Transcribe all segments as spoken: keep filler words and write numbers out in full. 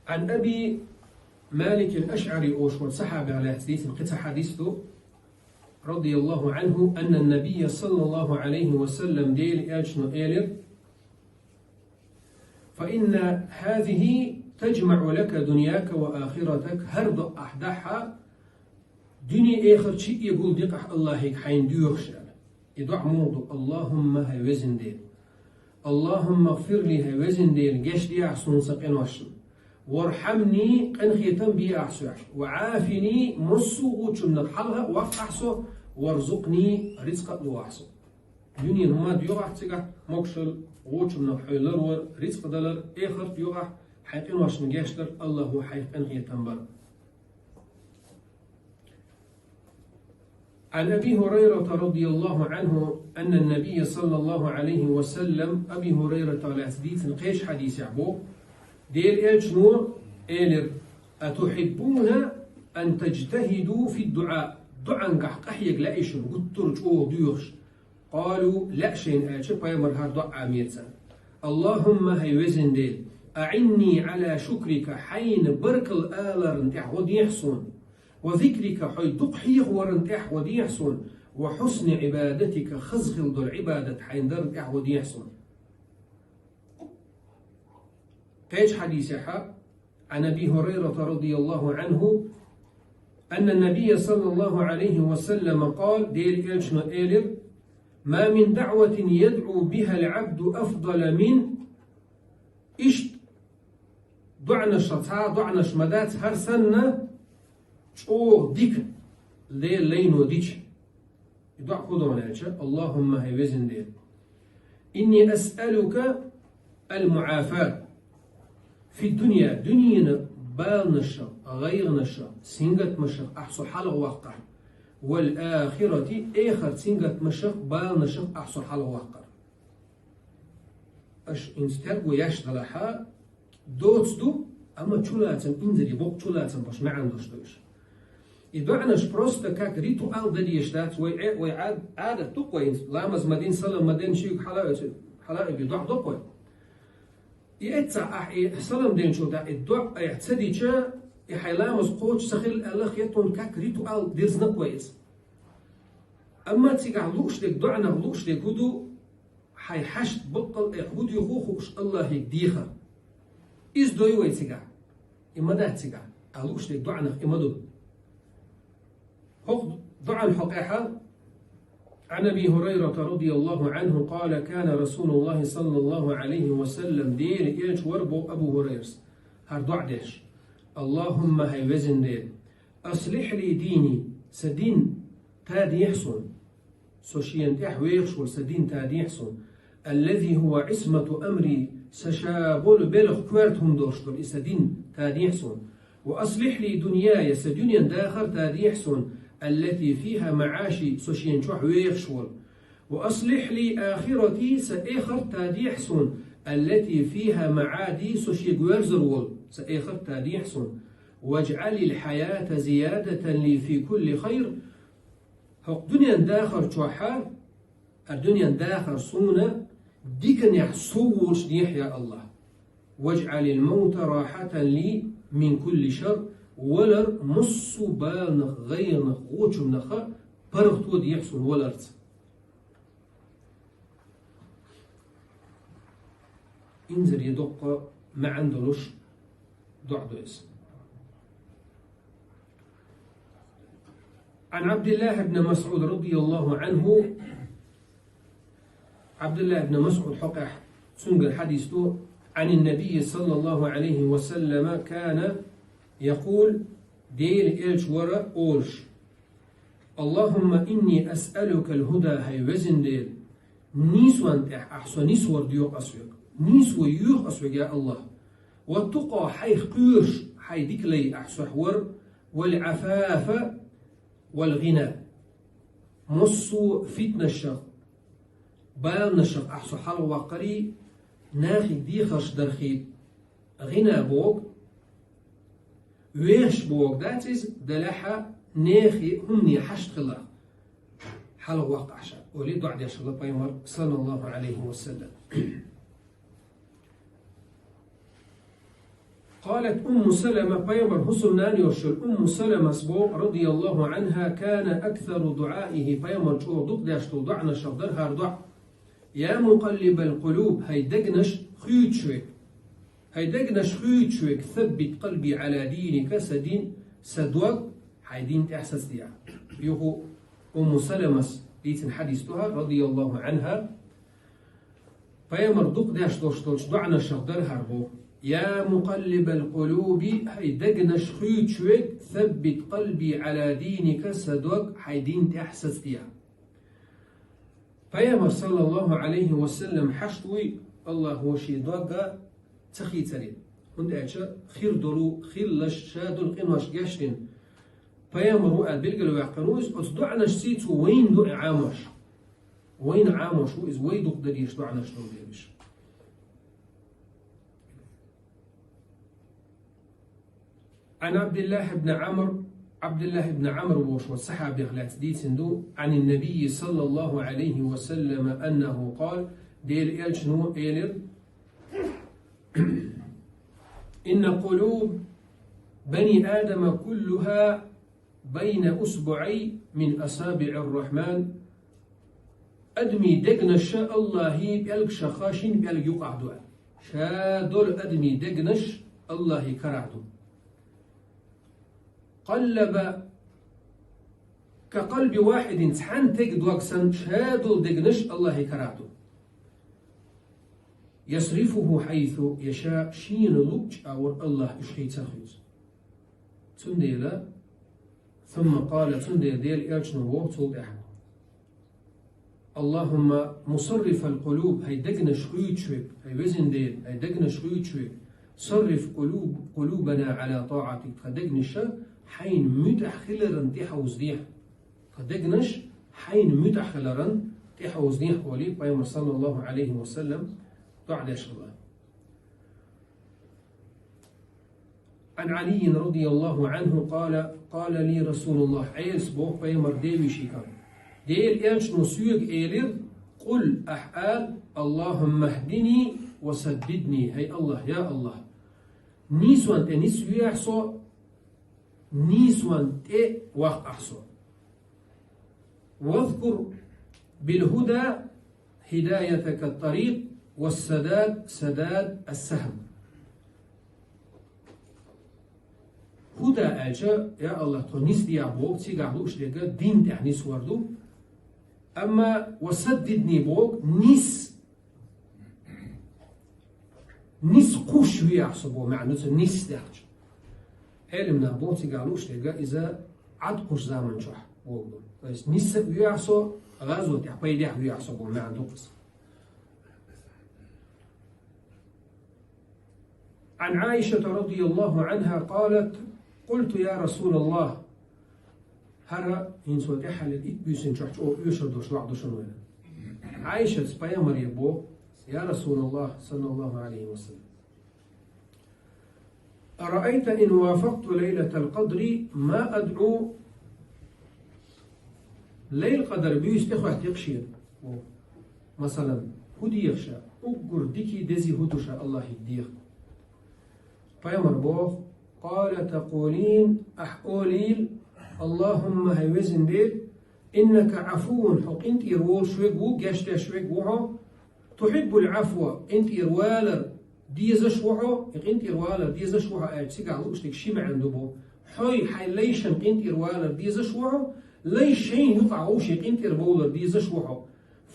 عن أبي مالك الأشعري олуш волчу сахьабех лаьцна дийцина кхин цхьа хьадис ду, رضي الله عنه، أن النبي صلى الله عليه وسلم, Делан элчано элира: فإن هذه تجمع لك دنياك وآخرتك, хӀара доӀа ахь дахь, дуьне-эхарт чу а гулдикъахь Аллахьига хьайна доьхуш аьлла. И доӀа муха ду? اللهم, хӀай везан Дела. اللهم اغفر لي, хӀай везан Дела, гечдехьа суна сан къиношна. وارحمني, къинхетам бехьа со. وعافني, массо а гӀулчунах хьалха а ваккхахь со. وارزقني, рицкъа а лохьа со. Дуьненан хӀума доьху ахь цигахь, могушалла, гӀулчунах хьо ларвар, рицкъа далар, эхарт доьху ахь, хьайн къиношна гечдар, Аллахьо хьайх къинхетам бар. عن أبي هريرة رضي الله عنه أن النبي صلى الله عليه وسلم, Аби ХӀурайрата лаьцна дийцина кхечу хьадисехь боху, Делан элчано элира: أتحبون أن تجتهدوا في الدعاء, доӀангахь къахьега лаьий шуна, гуттар а чӀогӀа доьхуш? قالوا, лаьа шайна, аьлча, пайхамар хӀара доӀа Ӏамийра царна: اللهم, хӀай везан Дела, أعني على شكرك, хьайна баркалла аларна тӀехь гӀо дехьа суна. وذكرك, хьо дукха хьехаварна тӀехь гӀо дехьа суна. وحسن عبادتك, хаза хила долу Ӏибадат хьайна дарна тӀехь гӀо дехьа суна. Кхечу хьадисехь, عن أبي هريرة رضي الله عنه أن النبي صلى الله عليه وسلم قال, Делан элчано элира: ما من دعوة يدعو بها العبد أفضل من, иштта доӀанаш, цхьа а доӀанаш ма дац хӀара санна чӀогӀа дика, Делан лайно дича. И доӀа хӀун ду аьлча: اللهم, хӀай везан Дела, إني أسألك المعافاة في الدنيا, дуьненан баланашах, гӀайгӀанашах, сингаттамашах ахь со хьалхаваккхар. والآخرة, эхартан сингаттамашах, баланашах ахь со хьалхаваккхар. Аша хӀинца терго еш далахь, доцу ду, амма чулацам, инзаре боккха чулацам болуш маьӀна долуш ду уьш. И доӀанаш просто как ритуал дан дезаш дац, вай Ӏе-, вай Ӏад-, Ӏадат ду-кх вай хӀинца, ламаз ма дина, салам ма дина, шуьга хьала а оьцу, хьала а оьцу, доӀа ду-кх вай. И эццахь ахь и салам деначул тӀаьхьа и доӀа айхьа ца дича, и хьайн ламаз кхочуш ца хилла аьлла, хетон как ритуал дирзина-кх вай иза. Амма цигахь лууш дерг, доӀанах лууш дерг хӀун ду? Хьайн хьашт баккъал а хӀун дуьйху хууш Аллахьига дехар. Иза дой вай цигахь. И ма дац цигахь. Ахь лууш дерг доӀанах и ма ду. ХӀокху доӀан хьокъехь, عن أبي هريرة رضي الله عنه قال: كان رسول الله صلى الله عليه وسلم, Делан элча вара боху Абу ХӀурайрас, хӀара доӀа деш: اللهم, хӀай везан Дела, أصلح لي ديني, сан дин тадехьа суна. Со шена тӀехь вехаш волу сан дин тадехьа суна. الذي هو عصمة أمري, сан ша болу белхан коьрта хӀума долуш долу и сан дин тадехьа суна. وأصلح لي دنياي, сан дуьненан дахар тадехьа суна. التي فيها معاشي, со шена чохь вехаш волу. وأصلح لي آخرتي, сан эхарт тадехьа суна. التي فيها معادي, со шега верзар волу, сан эхарт тадехьа суна. واجعل الحياة زيادة لي في كل خير. ХӀокху дуьненан дахар чохь, хӀара дуьненан дахар суна диканехь сов волуш дехьа, я Аллахь. واجعل الموت راحة لي من كل شر. Валар массо а баланах, гӀайгӀанах, гӀочунах паргӀато дехьа суна валарца. Инзаре доккха маьӀна долуш доӀа ду иза. عن عبد الله بن مسعود رضي الله عنه, Абдуллах ибн МасӀуд хьокъехь, цуьнгара хьадис ду, عن النبي صلى الله عليه وسلم كان يقول, Делан элча вара олуш: اللهم إني أسألك الهدى, хӀай везан Дела, нийсонна тӀехь ахь со нисвар доьху ас хьоьга. Нийсо йоьху ас хьоьга, я Аллахь. والتقى, хьайх кхоьруш, хьайн дика лай ахь сох вар. والعفاف والغنى. Массо а фитнашах, баланашах ахь со хьалхаваккхарий, нахе дехарш дархий, гӀина боху, вешан боху дац иза, делахь а нехан хӀумане хьашт хиларх хьалхаваккха ахь ша, олий доӀа деш хилла пайхамар, саллаллаху Ӏалайхи ва саллам. قالت أم سلمة, пайхамара хӀусамнана йолуш йолу Умму Саламас боху, رضي الله عنها, كان أكثر دعائه, пайхамара чӀогӀа дукха деш долу доӀанашах дара хӀара доӀа: يا مقلب القلوب, хӀай дегнаш хуьйцуш верг, хӀай дегнаш хуьйцуш верг, ثبت قلبي على دينك, сан дин, сан дог хьайн дин тӀехь сацадехьа. Юха Умму Саламас дийцина хьадис ду хӀара, رضي الله عنها. Пайхамара дукха деш долуш долчу доӀанашах дара хӀара боху: يا مقلب القلوب, хӀай дегнаш хуьйцуш верг, ثبت قلبي على دينك, сан дог хьайн дин тӀехь сацадехьа. Пайхамар, саллаллаху Ӏалайхи ва саллам, хьашт вуй АллахӀа шен догга ца хийцаре. ХӀунда аьлча хир долу, хилларш, ша долу къинош гечдина пайхамар ву аьлла билгалваьккхина ву иза, оцу доӀанашций цо вайна ду и Ӏамош. Вайна Ӏамош ву иза, вай дукха дара дезаш доӀанаш долу дела уьш. عن عبد الله بن عمرو, Ӏабдуллахь ибн Ӏамр волуш волчу сахьабех лаьцна дийцина ду, عن النبي صلى الله عليه وسلم أنه قال, Делан элчано элира: إن قلوب بني آدم كلها بين أصبعين من أصابع الرحمن. Адамийн дегнаш АллахӀан пӀелгашах шина пӀелг юкъахь ду аьлла. Ша долу адамийн дегнаш АллахӀан карахь ду. قلب كقلب واحد, цхьана стеган дог санна, ша долу дегнаш АллахӀан карахь ду. يصرفه حيث يشاء, шена луъучу агӀор АллахӀа уьш хийцар хуьйцу. Цундела, ثم قال, цундела Делан элчано боху цул тӀаьхьа: اللهم مصرف القلوب, хӀай дегнаш хуьйцуш верг, хӀай везан Дела, хӀай дегнаш хуьйцуш верг, صرف قلوب, قلوبنا على طاعتك, тхан дегнаш хьайна муьтӀахь хиларан тӀехьовзадехьа. Тхан дегнаш хьайна муьтӀахь хиларан тӀехьовзадехьа, олий пайхамар, саллаллаху Ӏалайхи ва саллам, доӀа деш хилла. عن علي رضي الله عنه قال: قال لي رسول الله, Ӏелас боху пайхамар девешига: Делан элчано соьга элира: قل, ахь ала: اللهم اهدني وسددني, хӀай АллахӀ, я АллахӀ, нийсонна тӀе нисвехьа со, нийсонна тӀе ваккхахь со. واذكر بالهدى هدايتك الطريق والسداد سداد السهم. ХӀуда аьлча, я АллахӀ, тхо нисдехьа боху, цигахь лууш дерг дин тӀехь нисвар ду. Амма وسددني боху, нис, нис кхуш вехьа со боху маьӀна ду цу нис даьхча. Ӏелам наха боху, цигахь лууш дерг иза Ӏад кхуш заман чохь боху ду. То есть нис а вехьа со, гӀазотехь, пайдехь вехьа со боху маьӀна ду иза. عن عائشة رضي الله عنها قالت: قلت يا رسول الله. ХӀара хӀинца вай тӀаьххьара итт буьйсанна чохь чӀогӀа оьшур долуш доӀа ду шуна вайна. Ӏайшас пайхамаре боху: يا رسول الله صلى الله عليه وسلم، أرأيت إن وافقت ليلة القدر ما أدعو؟ Лайлатул-Къадр буьйса тӀехӀоьттича шена, масалан, хӀун деха ша? Уггар дикий, дезий хӀун ду ша АллахӀе деха? Пайхамар боху: قال تقولين, ахь олийла: اللهم, хӀай везан Дела, إنك عفو, хьо къинтӀера волуш верг ву, гечдеш верг ву хьо, تحب العفو, къинтӀера валар дезаш ву хьо, и къинтӀера валар дезаш ву хьо аьлча, цигахь лууш дерг ши маьӀна ду боху. Хьо хьайн лайшна къинтӀера валар дезаш ву хьо, лайш шайна юкъахь вовшийн къинтӀера бовлар дезаш ву хьо.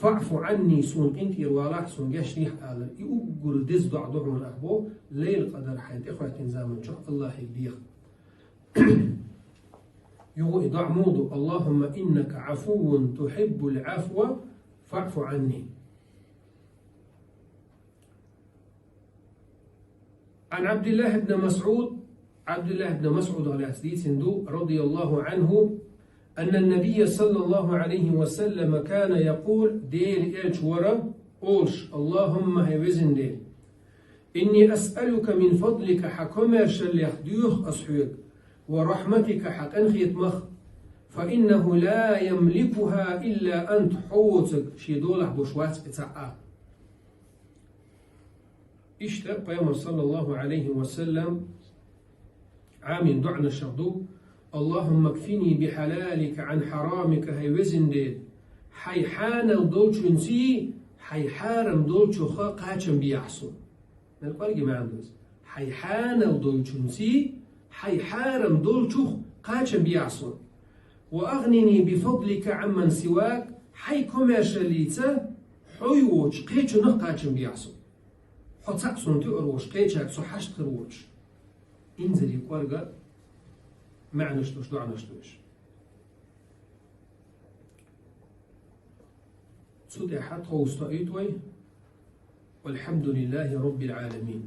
فاعف عني, суна къинтӀера валахь, суна гечдехьа алар. И уггар деза доӀа ду хьуна ахь боху, Лайлатул-Къадр хьайна тӀехӀоьттина заман чохь АллахӀе деха. Юха и доӀа муха ду: اللهم إنك عفو تحب العفو فاعف عني. عن عبد الله بن مسعود, Ӏабдуллахь ибн МасӀудах лаьцна дийцина ду, رضي الله عنه, أن النبي صلى الله عليه وسلم كان يقول, Делан элча вара олуш: اللهم, хӀай везан Дела, إني أسألك من فضلك, хьан комаьршаллех доьху ас хьоьга, ورحمتك, хьан къинхетамах, فإنه لا يملكها إلا أنت, хьо воцург шен долахь болуш вац и цхьа а. Иштта пайхамар, саллаллаху Ӏалайхи ва саллам, Амин дуӀанашах ду: اللهم اكفني بحلالك عن حرامك, хӀай везан Дела, хьай хьанал долчунций, хьай хьарам долчух кхачам бе Ахь сона. Мел кӀорге маьӀна да из. Хьай хьанал долчунций, хьай хьарам долчух кхачам бе Ахь сона. وأغنني بفضلك عمن سواك, хьай комаьршаллица хьо воацача кхечунах кхачам бе Ахь сона. Хьо цаӀ сона туар волаш, кхечарга со хьашт хир воацаш. Инзаре кӀорга маьӀнаш долаш дуӀанаш да уж. Цу тӀехьа тховса тоуьйту вай: والحمد لله رب العالمين.